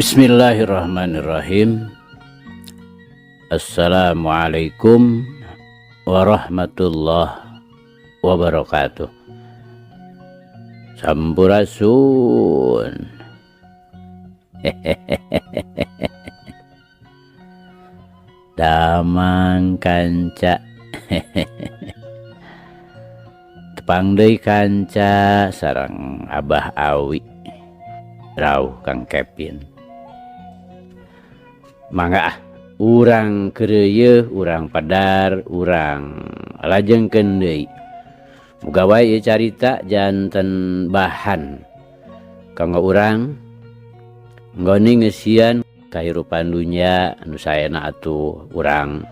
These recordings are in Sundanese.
Bismillahirrahmanirrahim. Assalamualaikum warahmatullahi wabarakatuh. Sampurasun. Damang kanca. Tepang deui kanca sareng Abah Awi. Rauh Kang Kevin. Mangga ah, urang keureuyeun, urang padar, urang lajengkeun deui. Muga wae ieu carita janten bahan kanggo urang nggoni ngeusian kahirupan dunya anu saena atuh urang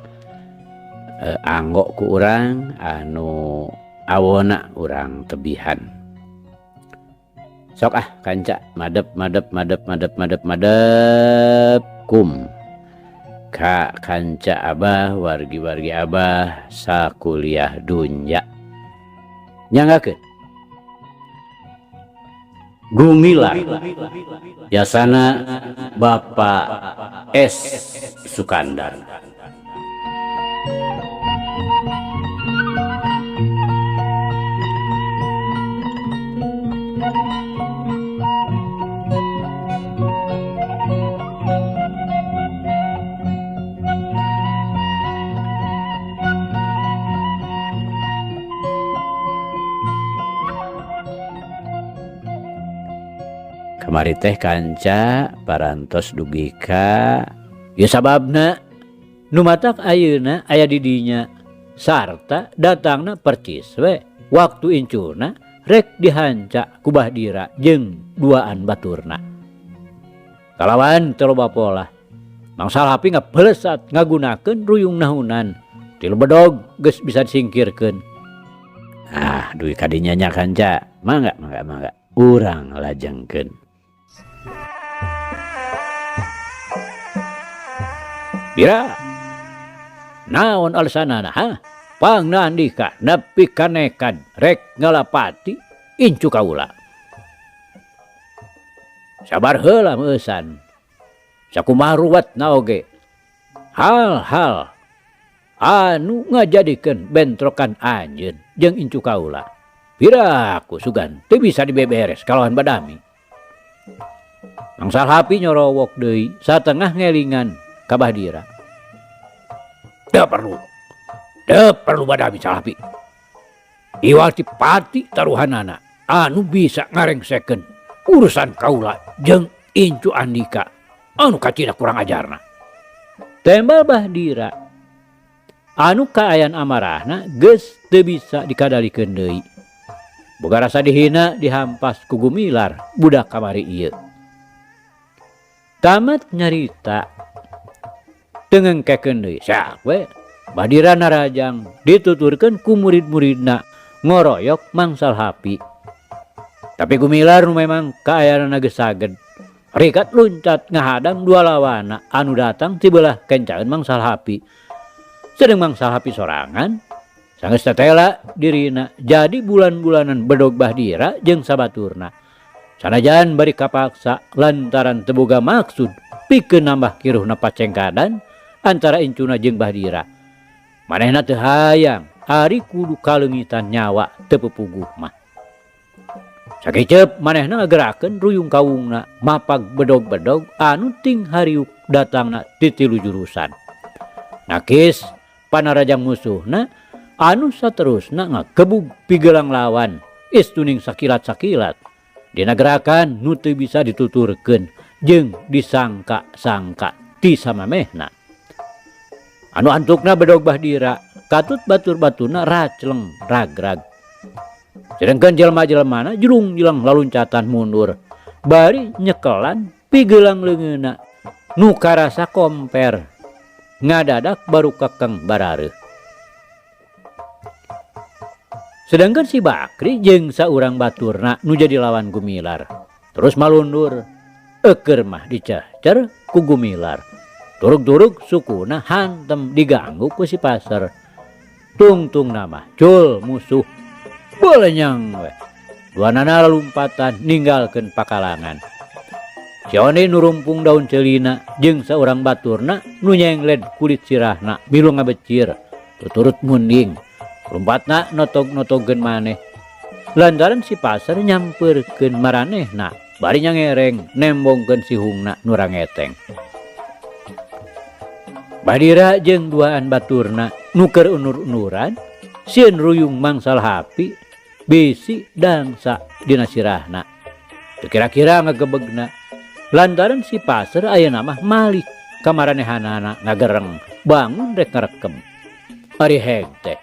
anggo ku urang anu awona urang tebihan. Sok ah kanca madep madep madep madep madep madep kum ka kanca abah wargi-wargi abah sakuliah dunya. Nyanggakeun Gumilar yasana Bapak S Sukandar. Kamari teh kanca parantos dugi ka ya sababna nu matak ayeuna aya di dinya sarta datangna percis we waktu incuna rek dihanca ku Bahdira jeung duaan baturna. Kalawan teu loba polah Mang Salhapi ngapelesat ngagunakeun ruyung nahunan tilu bedog geus bisa disingkirkeun. Ah dugi ka dinya nya kanca mangga mangga mangga urang lajengkeun. Dira naon alasanana ha pangna andika nepi ka nekad rek ngalapati incu kaula. Sabar heula meusan sakumaha ruwetna oge hal-hal anu ngajadikeun bentrokan anjeun jeung incu kaula. Piraku sugan teu bisa dibeberes kalawan badami. Mang Salhapi nyorowok deui satengah ngelingan ka Bahdira. Teu perlu. Teu perlu badami Salhapi. Iwal ti pati taruhanana anu bisa ngarengsekeun urusan kaula jeung incu andika anu kacida kurang ajarna. Tembal Bahdira anu kaayan amarahna geus teu bisa dikadalikeun deui. Boga rasa dihina dihampas ku Gumilar budak kamari ieu. Tamat nyarita teu ngengkekeun deui sak we Bahdira narajang dituturkeun ku murid-muridna ngoroyok Mang Salhapi. Tapi Gumilar nu memang kaayaanna geus saged rikat luncat ngahadang dua lawana anu datang ti beulah kencaeun Mang Salhapi. Sedeng Mang Salhapi sorangan sanggeus tetela dirina jadi bulan-bulanan bedog Bahdira jeung sabaturna. Sanajan bari kapaksa lantaran teu boga maksud pikeun nambah kiruhna pacengkadan antara incuna jeung Bahdira. Manehna teu hayang ari kudu kaleungitan nyawa teu pupuguh mah. Sakiceup manehna ngagerakeun ruyung kawungna mapag bedog-bedog anu ting hariuk datangna ti tilu jurusan. Nakis panarajang musuhna anu saterusna ngagebug pigelang lawan istuning sakilat-sakilat dina gerakan nu teu bisa dituturkeun jeung disangka-sangka ti samamehna. Anu antukna bedog Bahdira katut batur-baturna racleng ragrag. Sedengkeun jelema-jelemana jelung-jeleng laluncatan mundur bari nyekelan pigelang leungeunna nu karasa komper ngadadak baru kekeng barareuh. Sedangkan si Bakri jeung saurang baturna nu jadi lawan Gumilar terus malundur eukeur mah dicecer ku Gumilar. Turug-turug sukuna hantem diganggu ku si Pasar. Tungtung nama cul musuh bolenyang we. Duanana lalumpatan ninggalkeun pakalangan. Si Oni nu rumpung daun celina jeung saurang baturna nu nyengled kulit sirahna milu ngabecir tuturut munding. Lumpatna notog-notogeun maneh. Lantaran si Pasar nyamperkeun maranehna bari nyangereng nembongkeun sihungna nu rangeteng. Badira jeung duaan baturna nu keur unur-unuran sieun ruyung mangsal hapi bisi dangsa dina sirahna. Teu kira-kira ngagebegna lantaran si Pasar ayeuna mah malik ka maranehanana ngagereng bangun rek ngarekem. Ari heg teh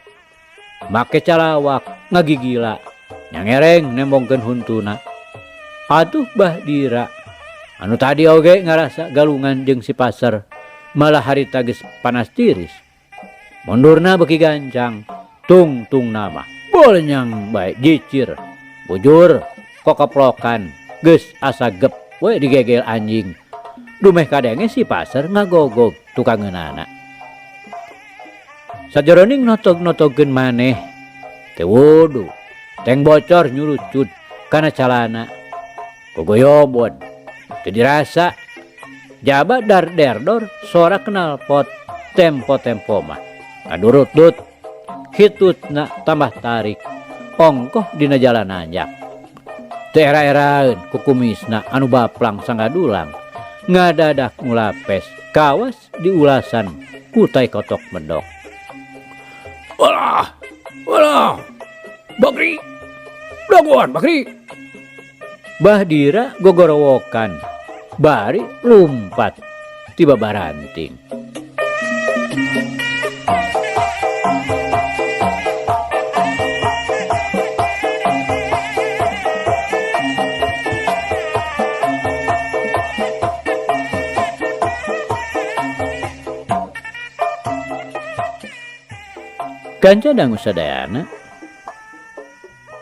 make calawak ngagigila nyangereng nembongkeun huntuna. Atuh Bah Dira anu tadi oge ngarasa galungan jeung si Pasar malah harita geus panas tiris. Mundurna beuki gancang tungtung nama bolnyang bae jicir bujur kokoplokan geus asa gep we digegel anjing. Dumeh kadenge si Pasar ngagogog tukangeunana. Sajeroning notog-notogeun maneh teu wudu teng bocor nyurucut kana calana gogoyobod teu dirasa jaba dar derdor sora knalpot tempo-tempo mah ngadurutut hitutna tambah tarik ongkoh dina jalan nanjak. Teu era-eraeun kukumisna anu baplang sanggadulang ngadadak ngulapes kawas diulasan ku tai kotok medok. Walah, walah, Bakri, dagoan Bakri. Bah Dira gogorowokan bari lumpat tiba baranting. Kanca dangu sadayana,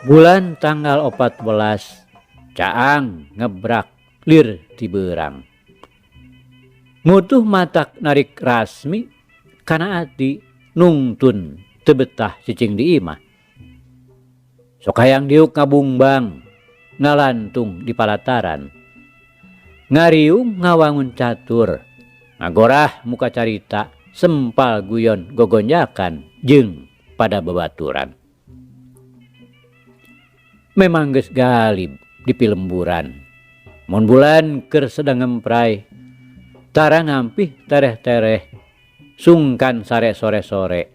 bulan tanggal 14 caang ngebrak lir ti beurang. Mutuh matak narik rasmi kana ati nungtun teu betah cicing di imah. Sok hayang diuk ngabungbang ngalantung di palataran. Ngariung ngawangun catur, ngagorah muka carita sempal guyon gogonjakan jeung pada babaturan. Memang geus galib di pilemburan. Mun bulan keur sedang ngempray, tara ngampih tereh-tereh, sungkan sare sore-sore.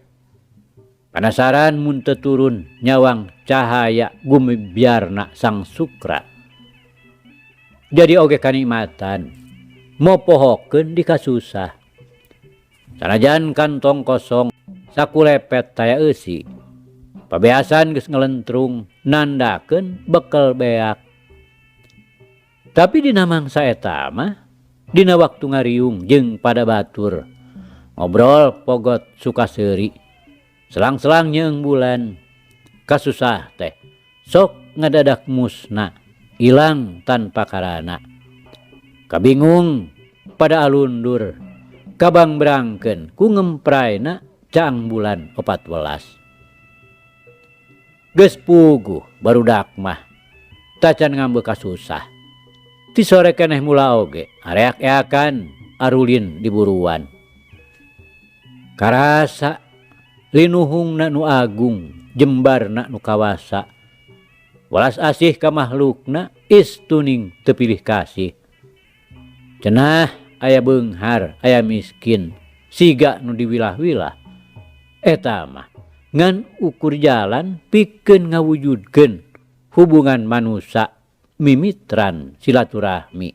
Panasaran mun teu turun nyawang cahaya gumibyarna sang sukra. Jadi oge kanikmatan, mopohokeun di kasusah. Sanajan kantong kosong, saku lepet taya eusi. Pabeasan geus ngelentrung nandakeun bekel beak. Tapi dina mangsa eta mah dina waktu ngariung jeung pada batur ngobrol pogot suka seuri selang-selang nyeung bulan kasusah teh sok ngadadak musna ilang tanpa karana. Kabingung pada alundur kabang berangkeun ku ngemprayna caang bulan 14. Geus puguh barudak mah tacan ngambeu kasusah. Ti sore keneh mula oge areak-eakan arulin di buruan. Karasa linuhungna nu agung jembarna nu kawasa. Welas asih ka makhlukna istuning teu pilih kasih. Cenah aya beunghar aya miskin siga nu diwilah-wilah. Eta mah ngan ukur jalan pikeun ngawujudkeun hubungan manusa mimitran silaturahmi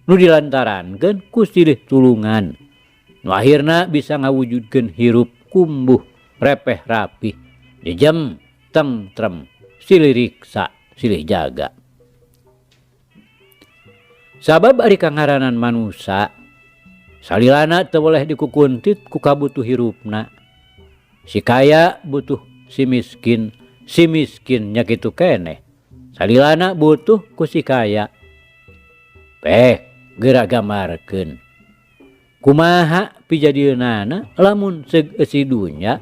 nu dilantarankeun ku silih tulungan nu akhirna bisa ngawujudkeun hirup kumbuh repeh rapih jejem tentrem silih riksa silih jaga. Sabab ari kangaranan manusa salilana teu boleh dikukuntit ku kabutuh hirupna. Si kaya butuh si miskin, si miskin nya kitu keneh. Salilana butuh ku si kaya. Pek geura gambarkeun. Kumaha pijadieunana lamun seug eusi dunya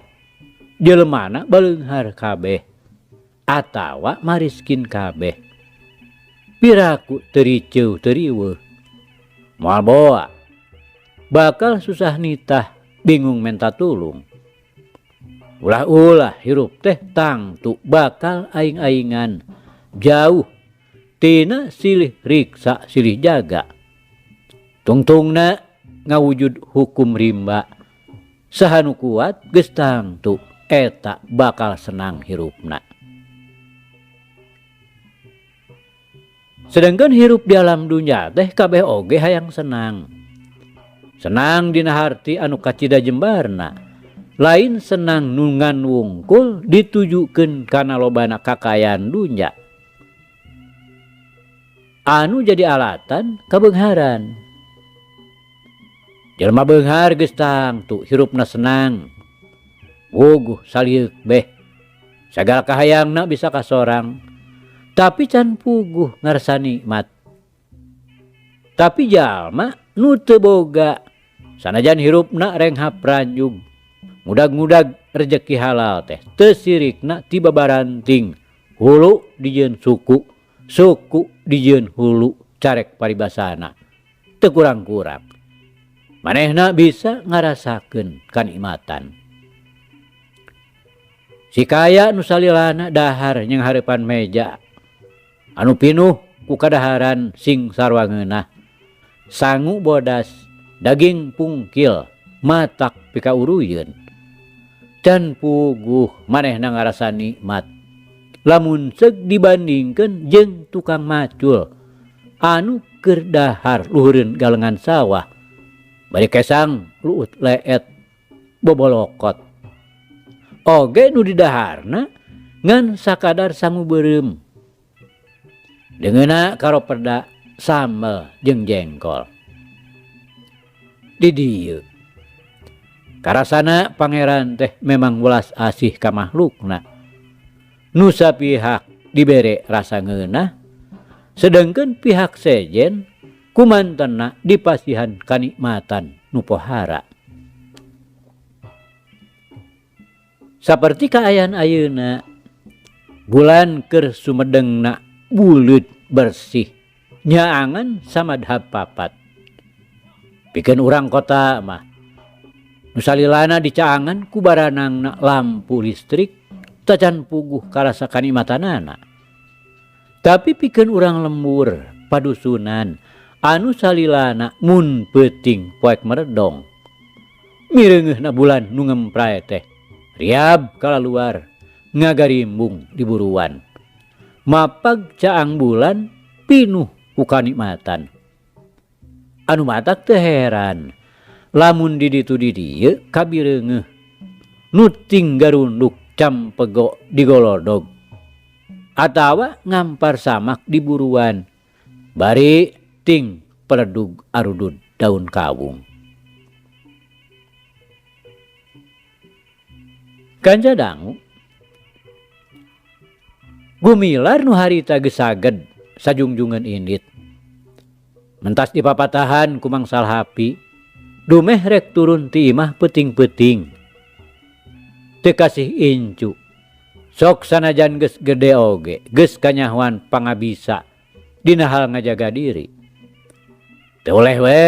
jelemana baleunghar kabeh atawa mariskin kabeh. Piraku teu riceuh teu riweuh. Moal boa. Bakal susah nitah bingung menta tulung. Ulah-ulah hirup teh tangtu bakal aing-aingan jauh tina silih riksa silih jaga. Tungtungna ngawujud hukum rimba. Saha nu kuat geus tangtu eta bakal senang hirupna. Sedangkan hirup di alam dunya teh kabeh oge hayang senang. Senang dina harti anu kacida jembarna. Lain senang nu ngan wungkul ditujukeun kana lobana kakayaan dunya. Anu jadi alatan kabeungharan. Jelema beunghar geus tangtu hirupna senang. Wuguh salieuk beh. Sagala kahayangna bisa kasorang. Tapi can puguh ngarasa nikmat. Tapi jalma nu teu boga sanajan hirupna renghap ranjug. Ngudag-ngudag rejeki halal teh teu sirikna ti babaranting. Hulu dijieun suku, suku dijieun hulu carek paribasana. Teu kurang-kurang. Manehna bisa ngarasakeun kanikmatan. Si kaya nu salilana dahar jeung hareupan meja anu pinuh ku kadaharan sing sarua ngeunah. Sangu bodas, daging pungkil, matak pikauruyeun. Can puguh manehna ngarasa nikmat. Lamun seug dibandingkeun jeung tukang macul anu keur dahar luhureun galengan sawah. Bari kesang luut leet bobolokot. Oge nu didaharna ngan sakadar sangu beureum. Deungeuna karopeda sambel jeung jengkol. Di dieu karasana pangeran teh memang welas asih ka makhlukna. Nu sapihak dibere rasa ngeunah, sedengkeun pihak sejen kumantena dipasihan kanikmatan nu pohara. Saperti kaayaan ayeuna, bulan keur sumedengna buleut bersih, nyaangan samadhab papat. Pikeun urang kota mah, nu salilana dicaangan ku baranangna lampu listrik, tacan puguh karasa kanikmatanana. Tapi pikeun urang lembur padusunan anu salilana mun peuting poek meredong. Mireungeuhna bulan nu ngempray teh riab kalaluar ngagarimbung di buruan. Mapag caang bulan pinuh ku kanikmatan. Anu matak teu heran lamun di ditu di dieu kabireungeuh nuting garunduk campego digolodog atawa ngampar samak di buruan bari ting peledug arudud daun kawung. Kanca dangu gumilar nu harita geus saged sajungjungeun indit. Mentas dipapatahan ku Mang Salhapi, dumeh rek turun ti imah peuting-peuting. Teu kasih incu. Sok sanajan geus gede oge, geus kanyahoan pangabisa dina hal ngajaga diri. Teu oleh we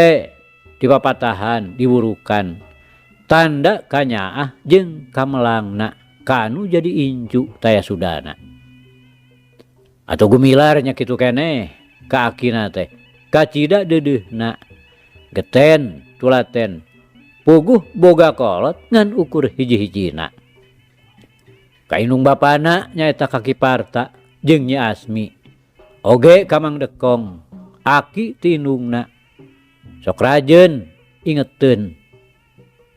dipapatahan, diwurukan. Tanda kanyaah jeung kamelangna kanu jadi incu taya sudana. Atuh gumilar nya kitu keneh ka akina teh. Kacida deudeuhna geten tulaten puguh boga kolot ngan ukur hiji-hijina. Ka indung bapana nyaeta Kaki Parta jeung Nyi Asmi. Oge ka Mang Dekong aki ti indungna. Sok rajeun ingeteun.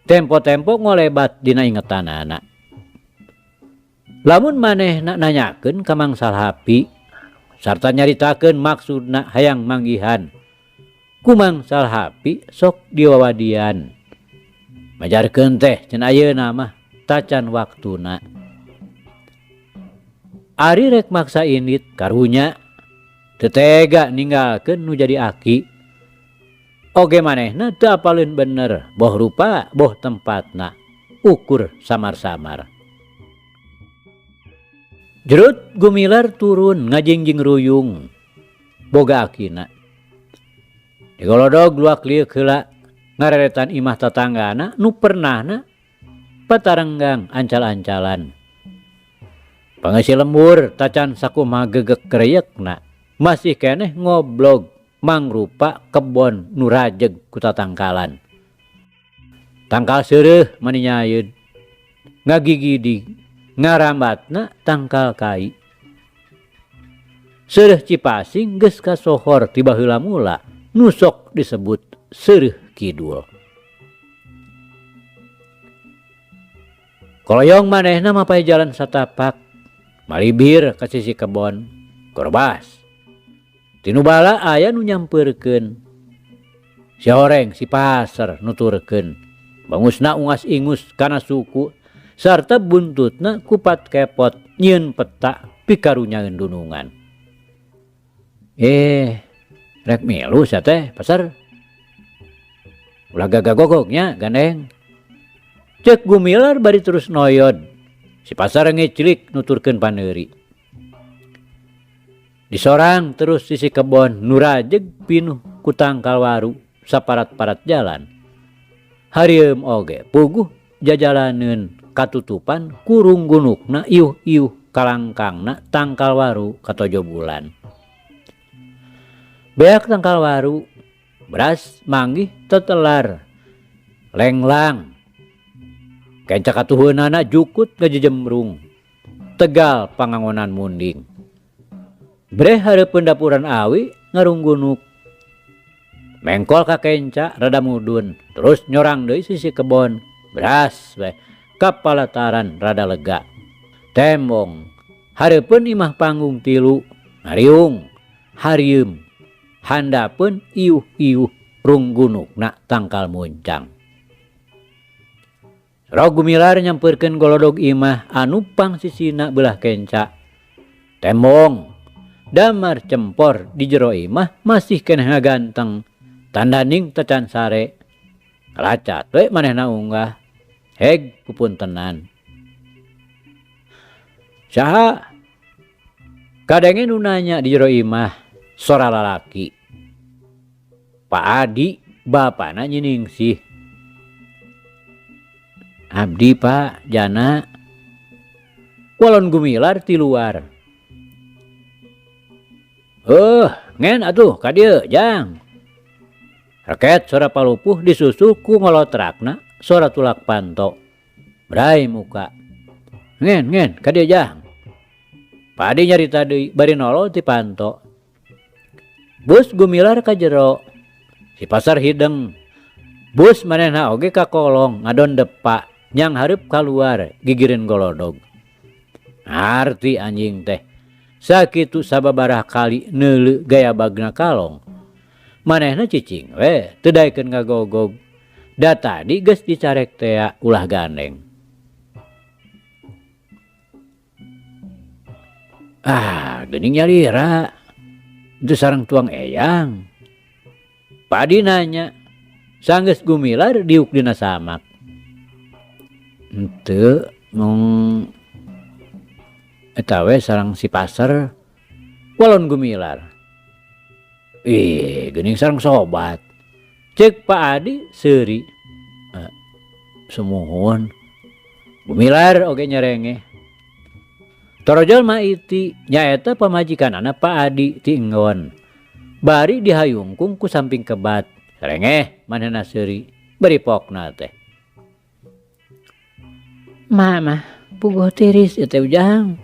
Tempo-tempo ngolebat dina ingetanana. Lamun manehna nanyakeun ka Mang Salhapi sarta nyaritakeun maksudna hayang manggihan ku Mang Salhapi sok diwawadian. Majarkeun teh cenah ayeuna mah tacan waktuna. Ari rek maksa indit karunya teu tega ninggalkeun nu jadi aki. Oge manehna teu apaleun bener boh rupa boh tempatna ukur samar-samar. Jerut gumilar turun ngajingjing ruyung boga akina. Digolodog luak lieuk heula ngareretan imah tatanggana nu pernahna patarenggang ancal-ancalan. Pangeusi lembur tacan sakumaha gegek kreyekna masih keneh ngoblog mangrupa kebon nu rajeg ku tatangkalan. Tangkal seureuh mani nyayeud ngagigidig ngarambatna tangkal kai. Seureuh Cipasing geus kasohor ti baheula mula nu sok disebut Seureuh Kidul. Koloyong manehna mapay jalan satapak malibir ka sisi kebon korbas. Tinu bala aya nu nyampeurkeun. Si horeng si Paser nuturkeun. Bangusna ungas-ingus kana suku sarta buntutna kupat kepot nyieun peta pikarunyaeun dunungan. Rek milu sia teh Pasar. Ulah gagagogognya gandeng. Cek Gumilar bari terus noyod. Si Pasar ngeclik nuturkeun paneuri. Disorang terus sisi kebon nu rajeg pinuh ku tangkal waru saparat-parat jalan. Harieum oge puguh jajalaneun katutupan kurung gunukna iuh-iuh kalangkangna tangkal waru katojo bulan. Beak tangkal waru beras manggih tetelar lenglang. Kenca katuhunana jukut ngajejemrung tegal pangangonan munding. Breh hareupeun dapuran awi ngarunggunuk. Mengkol ka kenca rada mudun terus nyorang deui sisi kebon beras we kapalataran rada lega. Tembong hareupeun imah panggung tilu ngariung harieum handapeun iuh-iuh runggunukna tangkal muncang. Roh Gumilar nyampeurkeun golodog imah anu pangsisina beulah kenca. Tembong damar cempor di jero imah masih keneh ngaganteng tandaning tacan sare. Kalacat we manehna unggah heg pupuntenan. Saha? Kadenge nu nanya di jero imah sora lalaki. Pak Adi bapana nyiningsih. Abdi Pak Jana. Walon Gumilar ti luar. Ngen atuh ka dieu jang. Reket sora palupuh disusul ku ngolotrakna sora tulak panto. Brai muka. Ngen ngen ka dieu jang. Pak Adi nyarita deui bari nolol ti panto. Bus Gumilar ka jero. Si Pasar hideng. Bus manehna oge ka kolong ngadon depa nyang hareup kaluar gigireun golodog. Arti anjing teh. Sakitu sababaraha kali neuleu gaya bagna kalong. Manehna cicing we teu daekeun ngagogog. Da tadi geus dicarek tea ulah gandeng. Ah, geuning nyalira. Itu sareng tuang eyang. Pak Adi nanya. Sanggeus Gumilar diuk dina samak. Henteu mung eta we sareng si Pasar walon Gumilar. Ih, geuning sareng sobat. Ceuk Pak Adi seuri. Sumuhun. Gumilar oge nyerengeh. Torojol ma iti nyaeta pamajikanana Pak Adi ti enggon. Bari dihayungkung ku samping kebat. Rengeh manehna seuri bari pokna teh. Mama puguh tiris ieu teh ujang.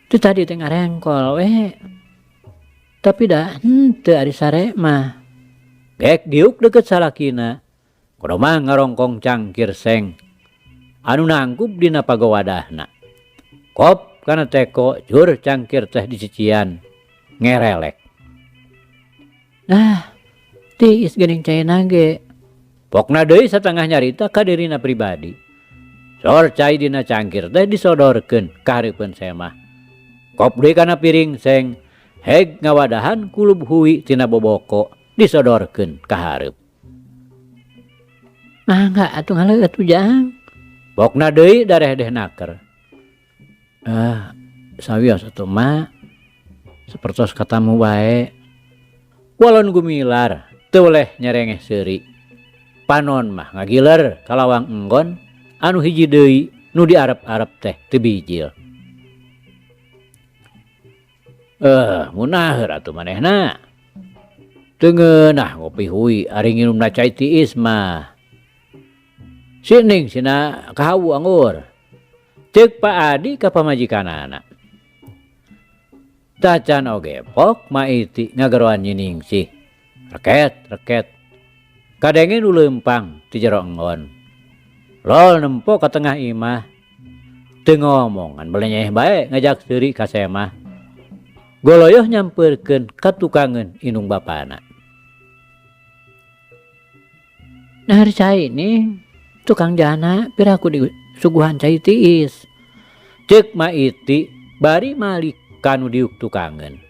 Teu tadi teh ngarengkol we. Tapi da henteu ari sare mah. Gek diuk deukeut salakina. Kudu mah ngarongkong cangkir seng anu nangkub dina pagowadahna. Kop kana teko jur cangkir teh dicician ngerelek. Nah, tiis geuning caina ge. Pokna deui satengah nyarita ka dirina pribadi. Sor cai dina cangkir teh disodorkeun ka hareupeun semah. Kop deui kana piring seng heg ngawadahan kulub hui tina boboko disodorkeun ka hareup. Mangga atuh ngaleueut ujang. Pokna deui darehdeh naker. Sawios atuh ma. Sapertos katamu wae. Walon Gumilar Teu weleh nyerengeh seuri. Panon mah ngagiler ka lawang enggon anu hiji deui nu diarep-arep teh teu bijil. Eh, munaheur atuh manehna. Teu ngeunah ngopi hui ari nginumna cai tiis mah. Si Ning sina kahawu anggur. Ceuk Pak Adi ka pamajikanana. Tacan oge pok Maiti ngageroan Nyi Ningsih. Reket, reket. Kadenge nu leumpang ti jero enggon. Lol nempo ka tengah imah. Teu ngomong ngan belenyeh bae ngajak seuri ka semah. Goloyoh nyampeurkeun ka tukangeun indung bapana. Nahar cai ning, tukang jana piraku disuguhan cai tiis. Ceuk Maiti bari malik ka nu diuk tukangeun.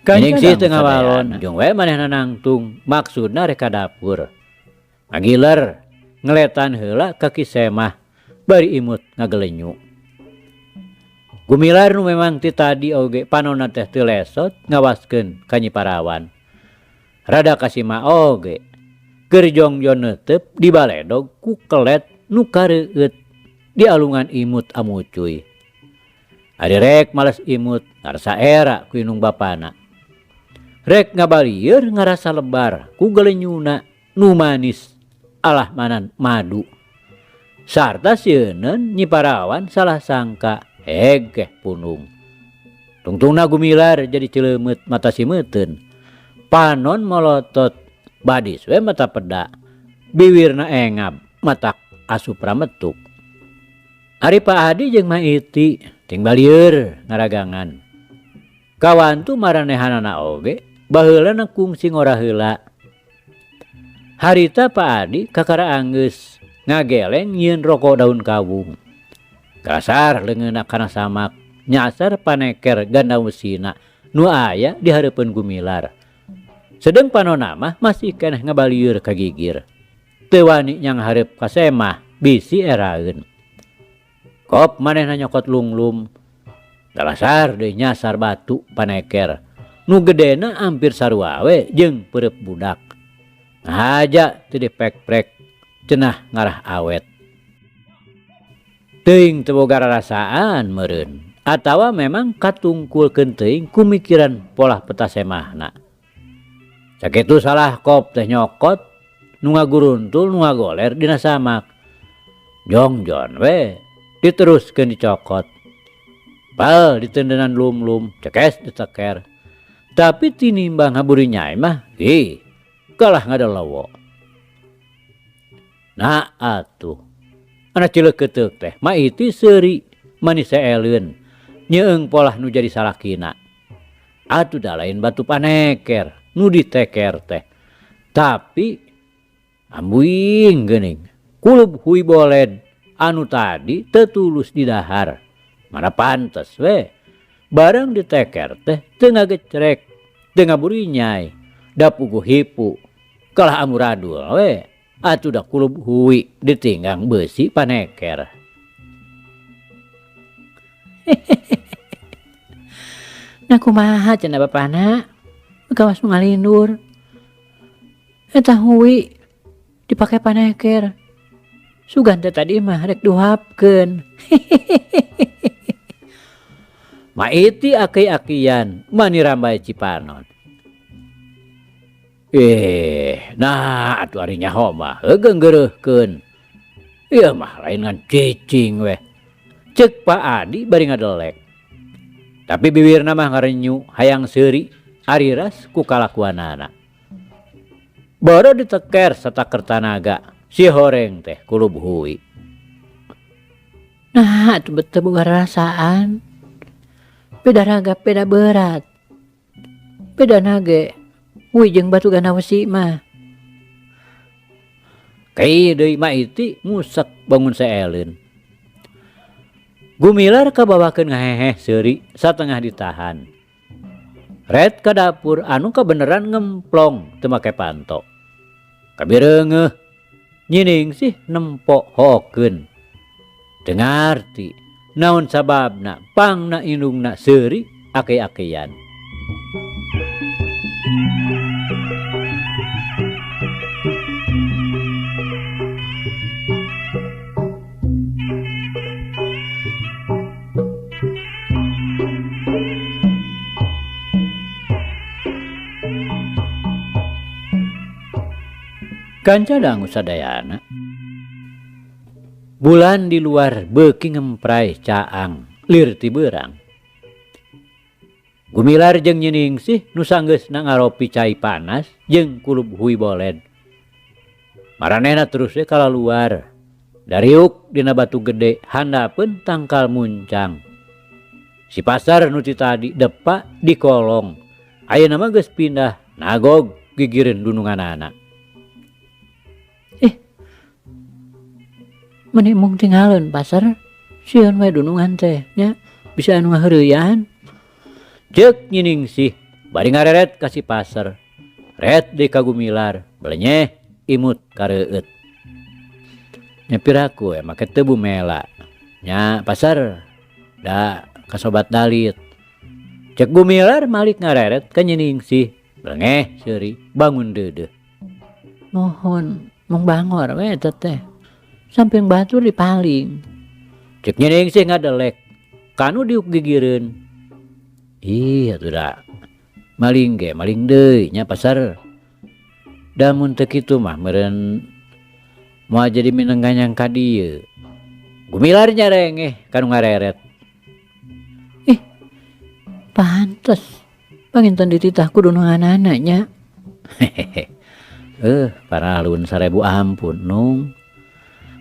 Ningsih teu ngawalon, jeung we manehna nangtung maksudna rek ka dapur. Ngagiler, ngeletan heula ka Ki Semah bari imut ngagelenyu. Gumilar nu memang ti tadi oge panonna teh teu lesot ngawaskeun ka Nyi Parawan. Rada kasima oge, keur jongjon neuteup dibaledog ku kelet nu kareueut di alungan imut amucuy. Ari rek males imut ngarasa era ku indung bapana. Rek ngabalieur ngarasa lebar ku gelenyuna nu manis alah manan madu. Sarta sieuneun Nyi Parawan salah sangka hegeh punung. Tungtungna Gumilar jadi ceuleumut mata simeuteun. Panon molotot badis we mata peda. Biwirna engab matak asup rametuk. Ari Pak Adi jeung Maiti ting balieur ngaragangan. Kawantu maranehanana oge baheulana kungsi ngora heula. Harita Pak Adi kakara anggeus ngageleng nyieun roko daun kawung. Kasar leungeunna kana samak nyasar paneker ganda wesina nu aya di hareupeun Gumilar. Sedeng panona mah masih keneh ngabalieur ka gigir. Teu wani nyanghareup ka semah bisi eraeun. Kop manehna nyokot lunglum. Dalasar deui nyasar batu paneker. Nu gedena ampir sarua we jeung peureub budak. Ngahaja teu dipek-prek cenah ngarah awet. Teuing teu boga rarasaan meureun atawa memang katungkulkeun teuing ku mikiran polah peta semahna. Sakitu salah kop teh nyokot nu ngaguruntul nu ngagoler dina samak. Jongjon we diteruskeun dicokot. Pal ditendenan lumlum cekes diteker. Tapi tinimbang haburinyai mah ih kalah ngadelewo. Nah atuh anak cileukeuteup teh Maiti seuri manis seeleun nyeung polah nu jadi salakina. Atuh da lain batu paneker nu diteker teh. Tapi ambuing geuning kulub hui boled anu tadi teu tulus didahar. Mana pantes we barang diteker teh teu ngagecrek teu ngaburinyai da puguh hipu kalah amuradul we. Atuh da kulub hui ditinggang beusi paneker. Nah kumaha cenah bapana kawas nu ngalindur. Eta hui dipake paneker. Sugan teh tadi mah rek duhapkeun. Maiti aki-akian mani rambai Cipanon. Nah atuh ari nyaho mah heugeung geureuhkeun. Ieu mah lain ngan cicing weh. Ceuk Pak Adi bari ngadelek. Tapi biwirna mah ngarenyu hayang seuri ari ras ku kalakuanana. Boro diteker sataker tanaga si horeng teh kulub hui. Nah atuh beuteung boga rarasaan. Beda raga beda berat. Beda nage hui jeung batu gana wesi mah. Kai deui Maiti ngusek bangun seeleun. Gumilar kabawakeun ngaheheh seuri satengah ditahan. Red ka dapur anu kabeneran ngemplong teu make panto. Kabireungeuh Nyi Ningsih nempo hokeun. Teu ngarti naon sababna pangna indungna seuri aki-akian. Kanca dangu sadayana. Bulan di luar beuki ngempray caang lir ti beurang. Gumilar jeung Nyi Ningsih nu sanggeusna ngaropi cai panas jeung kulub hui boled. Maranehna terus we kalaluar. Dariuk dina batu gede handapeun tangkal muncang. Si pasar nu ti tadi depa di kolong. Ayeuna mah geus pindah nagog gigireun dununganana. Meni mung tinggaleun pasar sieun we dunungan teh nya bisa anu ngaheureuyan. Ceuk Nyi Ningsih bari ngareret ka si pasar. Ret deui ka Gumilar belenyeh imut kareueut. Nya piraku we make teu bumela. Nya pasar da ka sobat dalit. Ceuk Gumilar malik ngareret ka Nyi Ningsih belengeh seuri bangun deudeuh. Mohon mung bangor we eta teh. Samping batur dipaling. Ceuk Nyi Ningsih ngadelek kanu diuk gigireun. Ih atuh da maling ge maling deui nya pasar. Da mun teu kitu mah meureun moal jadi mineng ganyang ka dieu. Gumilar nyarengeh kanu ngareret. Ih pantes panginten dititah ku dununganana nya. Hehehe. Paralun 1000 ampun nung.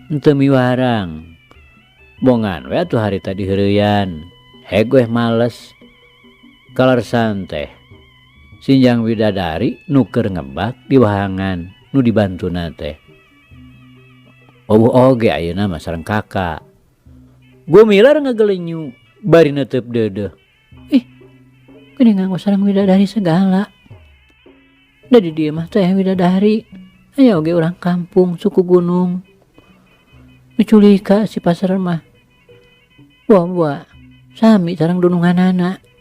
Henteu miwarang. Bongan we atuh harita diheureuyan. Heg weh males. Kalersan teh sinjang widadari nu keur ngebak di wahangan nu dibantuna teh. Wawuh oge ayeuna mah sareng kakak. Gumilar ngagelenyu bari neuteub deudeuh. Ih, geuning nganggo sareng widadari segala. Da di dieu mah teh widadari. Aya oge urang kampung suku gunung. Nu culika si pasar mah. Buah-buah sami sareng dununganana.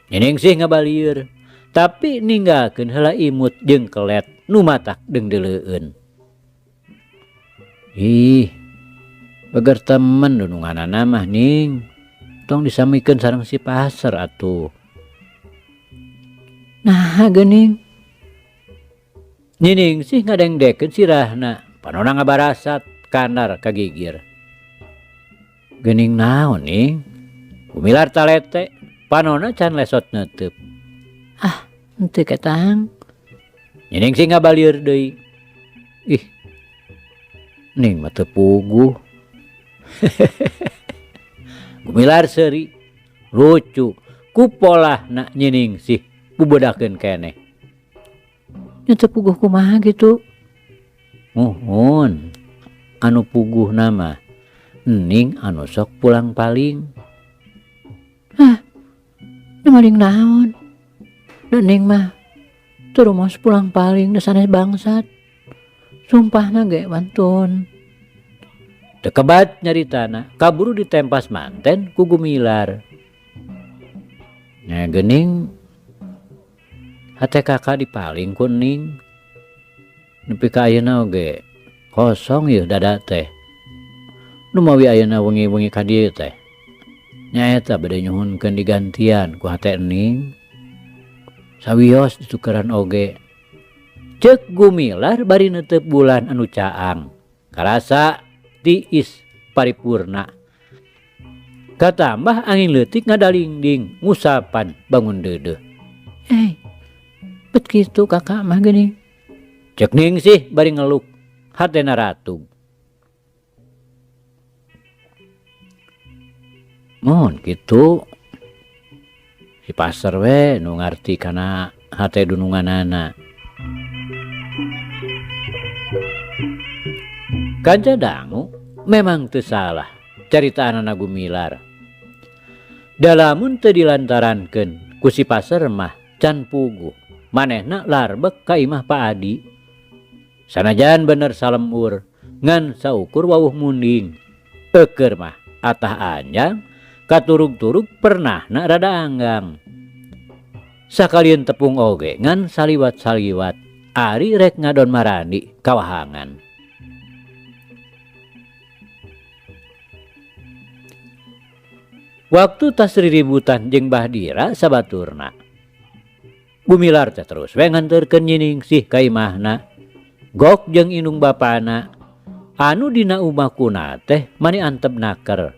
Nyi Ningsih ngabalieur, tapi ninggalkeun heula imut jeung kelet nu matak deungdeuleueun. Ih, bager temen dununganana mah ning. Tong disamikeun sareng si pasar atuh. Naha geuning? Nyi Ningsih ngadengdekeun sirahna, panona ngabarasat kandar ka gigir. Geuning naon ning? Gumilar talete, panona can lesot neuteub. Ah, henteu ketang. Nyi Ningsih ngabalieur deui. Ih, ning mah teu puguh. Gumilar seuri, lucu ku polahna Nyi Ningsih bubedakeun keneh. Nya teu puguh kumaha kitu? Muhun, anu puguhna mah ning anu sok pulang paling. Hah, nu maling naon? Da ning mah teu rumaos pulang paling da sanes bangsat. Sumpahna ge wantun. Teu kebat nyaritana, kaburu ditempas manten ku Gumilar. Nya geuning hate kakak dipaling ku ning. Nepi ka ayeuna oge kosong yeuh dada teh. Nu mawi ayeuna wengi-wengi ka dieu teh. Nyaeta bade nyuhunkeun digantian ku hate ning. Sawios ditukeran oge. Ceuk Gumilar bari neuteub bulan anu caang. Karasa tiis paripurna. Katambah angin leutik ngadalingding ngusapan bangun deudeuh. Bet kitu kakak mah geuning. Ceuk Ningsih bari ngeluk hatena ratug. Mun kitu si pasar we nu ngarti kana hate dununganana. Kanca dangu memang teu salah caritaanana Gumilar. Da lamun teu dilantarankeun ku si pasar mah can puguh manehna larbek ka imah Pak Adi. Sanajan bener salembur ngan saukur wawuh munding. Eukeur mah atah anjang katurug-turug pernahna rada anggang. Sakalieun tepung oge ngan saliwat-saliwat ari rek ngadon marandi kawahangan. Waktu tas riributan jeung Bah Dira sabaturna. Gumilar teh terus we nganterkeun Nyi Ningsih ka imahna. Gok jeung indung bapana anu dina umah kuna teh mani antep naker.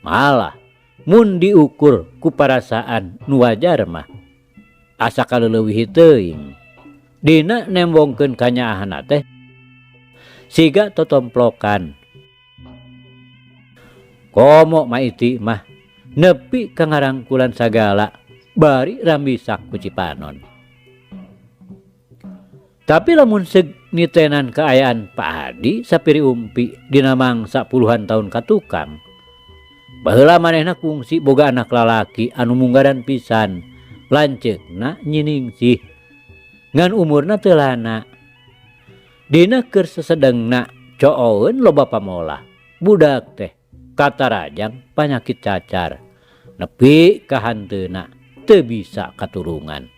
Malah mun diukur ku parasaan nu wajar mah asa kaleulewihi teuing. Dina nembongkeun kanyaahna teh siga totomplokan. Komo maiti mah nepi ka ngarangkulan sagala bari rambisak ku Cipanon. Tapi lamun seug nitenan kaayaan Pak Adi sapiri umpi dina mangsa puluhan tahun ka tukang. Baheula manehna kungsi boga anak lalaki anu munggaran pisan, lanceukna nyiningsih. Ngan umurna teu lana. Dina keur sesedengna cooeun loba pamolah. Budak teh katarajang panyakit cacar. Nepi ka hanteuna teu bisa katurungan.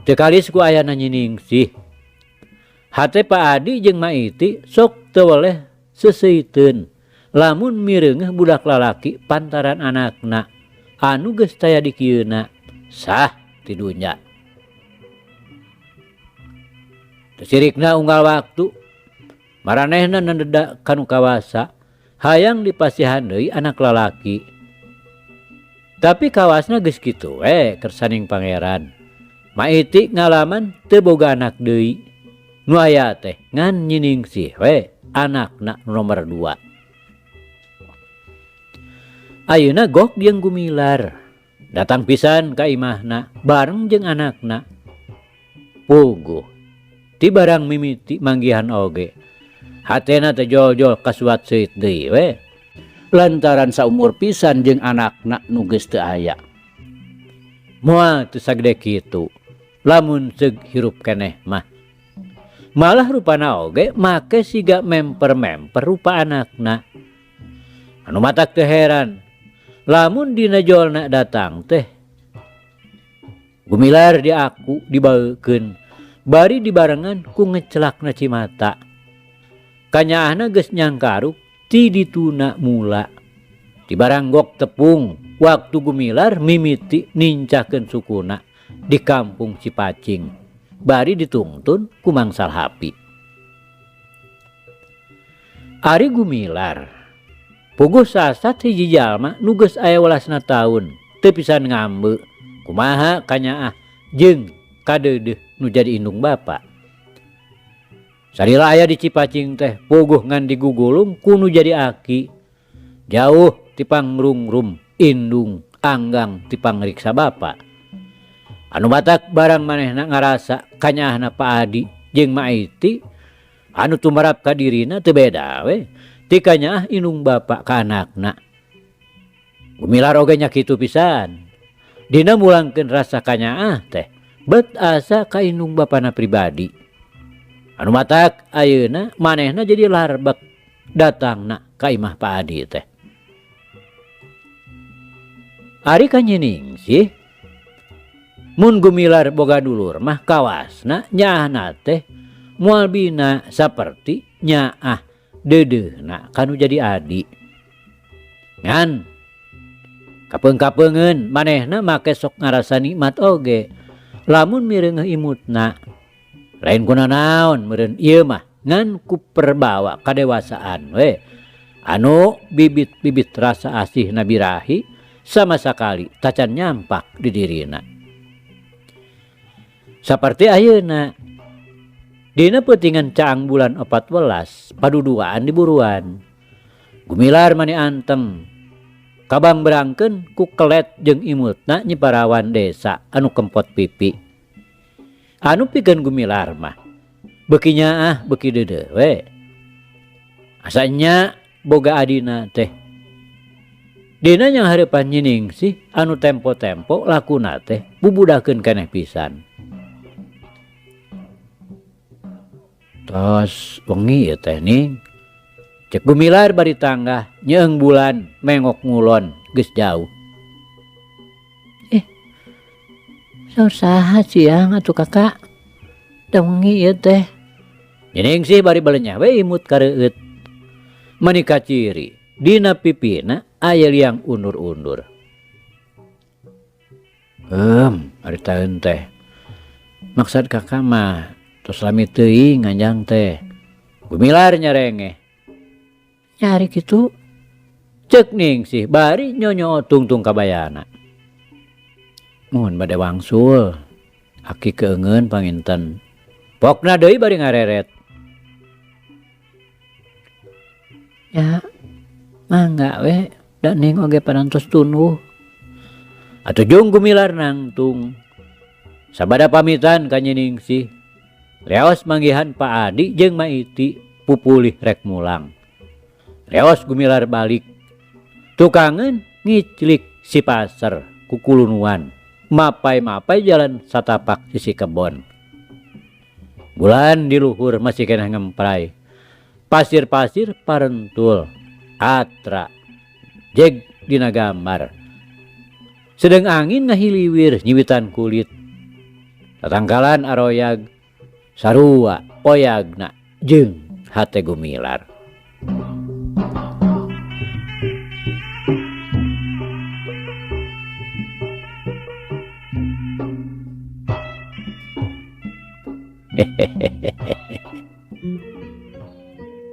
Teu kalis ku ayana nyiningsih. Hate Pak Adi jeung Maiti sok teu weleh seseuiteun lamun mireungeuh budak lalaki pantaran anakna anu geus taya dikieuna sah ti dunya. Teu sirikna unggal waktu maranehna nendeda kanu kawasa hayang dipasihan deui anak lalaki. Tapi kawasna geus kitu we kersaning pangeran. Maiti ngalaman teu boga anak deui. Nu aya teh ngan nyiningsih we anakna nomor 2. Ayeuna Gok jeung Gumilar datang pisan ka imahna bareng jeung anakna. Puguh ti barang mimiti manggihan oge. Hatena teh jol-jol kasuat seuit deui we. Lantaran saumur pisan jeung anakna nu geus teu aya. Moal teu sagede kitu lamun seug hirup keneh mah. Malah rupana oge make siga memper-memper rupa anakna. Anu matak teu heran lamun dina jolna datang teh Gumilar diaku dibaukeun bari dibarengan ku ngecelakna cimata. Kanyaahna geus nyangkaruk ti dituna mula. Ti baranggok tepung waktu Gumilar mimiti nincakeun sukuna di kampung Cipacing bari ditungtun ku Mangsal Hapi. Ari Gumilar puguh sasat hiji jalma nu geus aya welasna taun teu pisan ngambe kumaha kanyaah jeung kadeudeuh nu jadi indung bapa. Salila aya di Cipacing teh puguh ngan digugulung ku nu jadi aki. Jauh ti pangrungrum indung anggang ti pangriksa bapa. Anu matak barang manehna ngarasa kanyaahna Pak Adi jeung Maiti anu tumarap ka dirina teu beda we ti kanyaah indung bapa ka anakna. Gumilar oge nya kitu pisan. Dina mulangkeun rasa kanyaah teh bet asa ka indung bapana pribadi. Anu matak ayeuna manehna jadi larbek datangna ka imah Pak Adi teh. Ari kanyiningsih mun Gumilar boga dulur mah kawasna nyaahna teh moal bina saperti nyaah deudeuhna kanu jadi adi. Ngan kapeung-kapeungeun manehna make sok ngarasa nikmat oge lamun mireungeuh imutna. Lain kuna naon meureun ieu mah ngan ku perbawa kadewasaan we anu bibit-bibit rasa asih birahi sama sakali tacan nyampak di dirina. Saperti ayeuna dina peutingan caang bulan 14 paduduaan di buruan. Gumilar mani anteng kabang berangkeun ku kelet jeung imutna nyi parawan desa anu kempot pipi. Anu pikeun Gumilar mah beuki nyaah beuki deudeuh we. Asa nya boga adina teh. Dina nyanghareupan nyiningsih anu tempo-tempo lakuna teh bubudakeun keneh pisan. Tos wengi ieu teh ning. Cek Gumilar bari tanggah nyeung bulan mengok ngulon geus jauh. Saur saha siang atuh kakak? Da wengi ieu teh. Nyiningsih bari balenyah we imut kareueut. Mani kaciri dina pipina aya liang undur-undur. Ari taeun teh. Maksad kakak mah Tos lami teuing nganjang teh. Gumilar nyarengeh. Nyari kitu. Cek Ningsih bari nyonyo tungtung kabayana. Mun bade wangsul. Aki keungeun panginten. Pokna deui bari ngareret. Ya, mangga we da ning oge parantos tunduh. Atuh jung Gumilar nangtung. Sabada pamitan ka Nyi Ningsih. Leos manggihan Pak Adi jeung Maiti pupulih rek mulang. Leos Gumilar balik. Tukangeun ngiclik si pasar kukulunuan. Mapai-mapai jalan satapak sisi kebon. Bulan di luhur masih keneh ngempray. Pasir-pasir parentul. Atra. Jeg dina gambar. Sedeng angin ngahiliwir nyiwitan kulit. Tatangkalan aroyag sarua oyagna jeung hate Gumilar.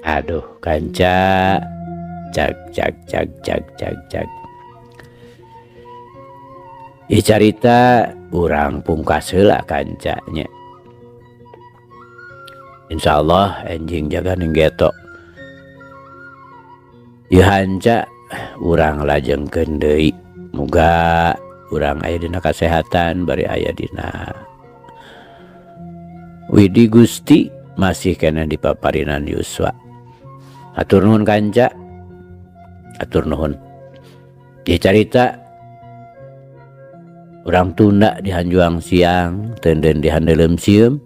Aduh kanca, cag cag cag cag cag cag. Ieu carita urang pungkas heula kancanya. Insyaallah enjing jaga ning geto. Ieu hanca urang lajengkeun deui. Muga urang aya dina kasehatan bari aya dina Widi Gusti masih keneh di paparinan yuswa. Hatur nuhun kanca. Hatur nuhun. Ieu carita urang tunda di hanjuang siang, teunden di handeuleum sieum.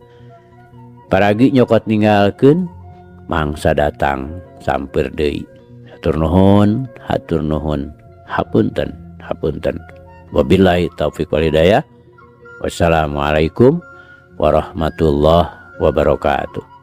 Paragi nyokot ninggalkeun mangsa datang sampeur deui. Hatur nuhun, hatur nuhun. Hapunten, hapunten. Wabillahi taufik wal hidayah. Wassalamualaikum warahmatullahi wabarakatuh.